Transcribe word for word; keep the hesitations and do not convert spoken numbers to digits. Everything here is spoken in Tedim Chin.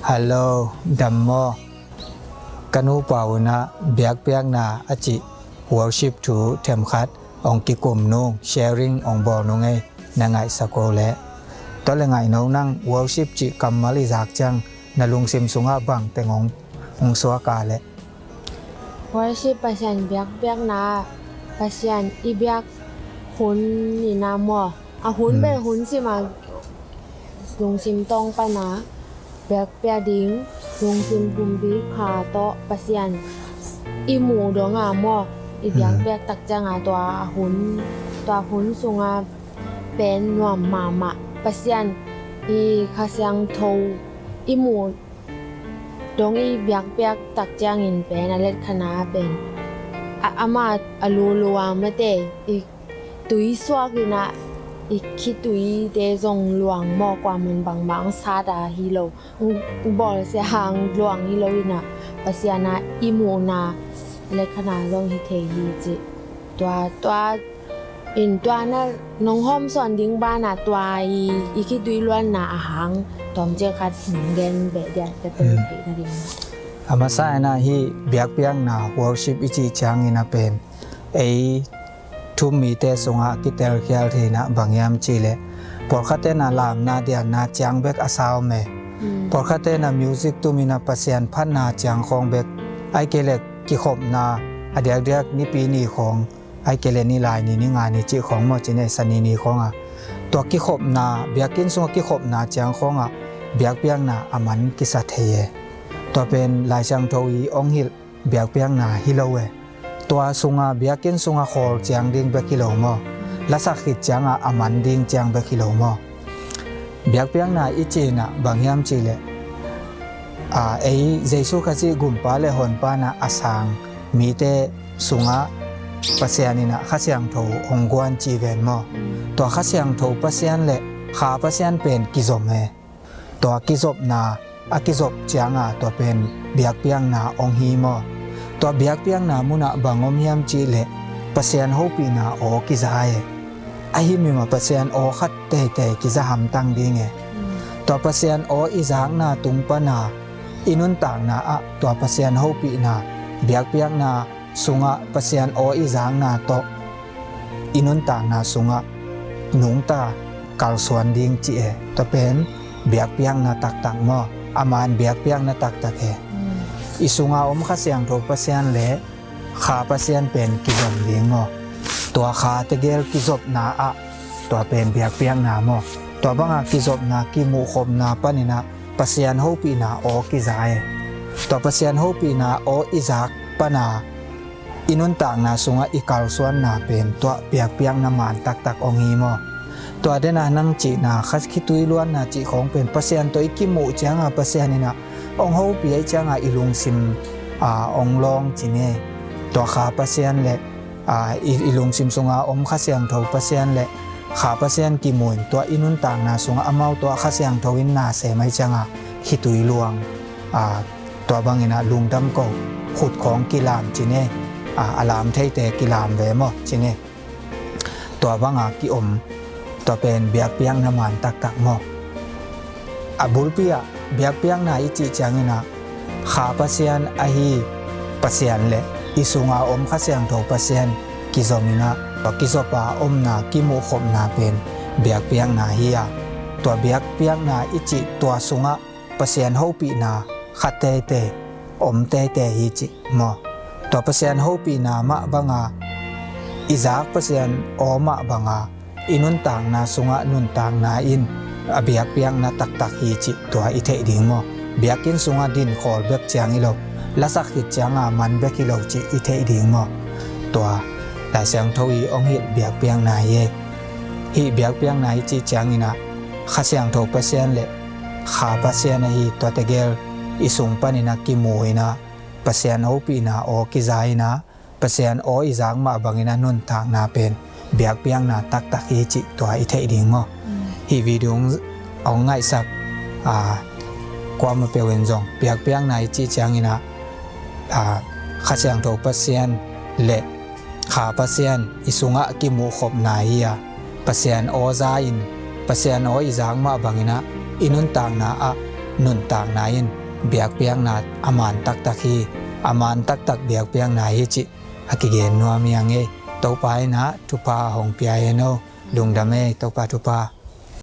Hello, dam maw? Ka nupa un ah biakpiakna a cih worship thu themkhat hong kikum nung, sharing hong bawl nung ei, na ngaihsak o leh. Tua le ngaih no nang, worship cih kammal i zak ciang na lungsim sungah bang teng hong, hong suak a leh? Worship, Pasian biakpiakna, Pasian i biak hun in ah maw? A hun pen hun sim a, lungsim tawng pan a biakpiak ding, lungsim pumpi kha tawh Pasian i muh dong a maw, i biakpiak tak ciang a tua a hun, tua hun sung a pen nuam mahmah. Pasian i Kha Siangtho i muh dong i biakpiak tak ciangin pen a letkhat na pen a, amah a lulu a mate i tui suak in ah, i khituite zong luang maw, kuaman bangmah hong sat a hi lo, hong bawlsia hang luang hi lo in ah, Pasian a i muhna letkhat na zong hi thei hi cih. Tua, tua in tua na nong hawmsawn ding ban ah tua i, i khitui luanna a hang tawmcik khat nong gen beh dia, ka tel theihna ding. A masa in ah hih biakpiakna, worship i cih ciangin ah pen ei thu um mite sungah kitelkhial thei in ah bang hiam cih leh, pawlkhatte in ah lamna dianna ciang bek a sa om e. Pawlkhatte in ah music tum in ah Pasian phatna ciang khawng bek, ahih kei leh kikhopna, a diakdiak Nipi ni khawng, ahih kei leh Nilai ni, Ninga ni cih khawng maw, ci ni, Sani ni khawng a, tua kikhopna, biakinn sungah kikhopna ciang khawng ah biakpiakna a man kisa thei e. Tua pen Lai Siangtho i hong hilh biakpiakna hi lo e. Tua sungah, biakinn sungah khawl ciang ding bek hi lo maw? Lasak khit ciang a a man ding ciang bek hi lo maw? Biakpiakna i cih in ah bang hiam cih leh, a, ei Jesu Khazih Gumpa le Honpa in ah a sang mite sungah Pasian in ah Kha Siangtho hong guan ci ven maw? Tua Kha Siangtho Pasian le Kha Pasian pen kizom e. Tua kizopna a kizop ciang a tua pen biakpiakna hong hi maw? Tua biakpiakna mun ah bang om hiam cih leh, Pasian hopihna aw kiza e. Ahi mah Pasian aw khat teitei kiza hamtang ding e. Tua Pasian aw i zakna tung pan a i nuntakna ah tua Pasian hopihna, biakpiakna sungah Pasian aw i zakna tawh i nuntakna sungah nungta kalsuan ding ci e. Tua pen biakpiakna taktak maw? A man biakpiakna taktak e. I sunga om Kha Siangtho Pasian le Kha Pasian pen kizom ding maw? Tua Kha tegel kizopna ah tua pen biakpiakna maw? Tua banga kizopna, kimuhkhopna panin ah Pasian hopihna aw kiza e. Tua Pasian hopihna aw i zak pana i nuntakna sungah i kalsuanna pen tua biakpiakna man taktak hong hi maw? Tua dena nang cihna kha khitui luanna cih khawng pen Pasian tawh i kimuh cianga Pasian in ah hong hopih ahih cianga i lungsim, a, hong lawng ci ni. Tua Kha Pasian le, a, i, i lungsim sunga om Kha Siangtho Pasian le Kha Pasian kimu in tua i nuntakna sungah amau tawh Kha Siangtho in na sem ahih cianga khitui luang, a, tua bangin ah lungdam ko, khut khawng kilam ci ni, a, a lam theite kilam ve maw ci ni. Tua banga kiom, tua pen biakpiakna man taktak maw? A bulpi ah biakpiakna i cih ciangin ah Kha Pasian ahi Pasian le i sunga om Kha Siangtho Pasian kizom in ah, tua kizop a omna, kimuhkhopna pen biakpiakna hi a, tua biakpiakna i cih tua sungah Pasian hopihna kha teitei, om teitei hi cih maw? Tua Pasian hopihna mah banga i zak Pasian aw mah banga i nuntakna sungah nuntakna in a biakpiakna taktak hi cih tua i theih ding maw? Biakinn sungah dinkhawl bek ciang hi lo, lasak khit cianga man bek hi lo cih i theih ding maw? Tua Lai Siangtho i hong hilh biakpiakna hi e. Hih biakpiakna i cih ciangin ah Kha Siangtho Pasian le Kha Pasian ahi tua tegel i sung panin ah kimu in ah Pasian hopihna aw kiza in ah Pasian aw i zak mah bangin ah nuntakna pen biakpiakna taktak hi cih tua i theih ding maw? Hih video hong ngaihsak, a, kuamah peuh in zong biakpiakna i cih ciangin ah, a, Kha Siangtho Pasian le Kha Pasian i sungah kimuhkhopna hi a, Pasian aw za in, Pasian aw i zak mah bangin ah i nuntakna ah nuntakna in biakpiakna a man taktak hi, a man taktak biakpiakna hi cih a kigen nuam hi ing ei. Topa in ah thupha hong pia hen aw. Lungdam ei, Topa thupha.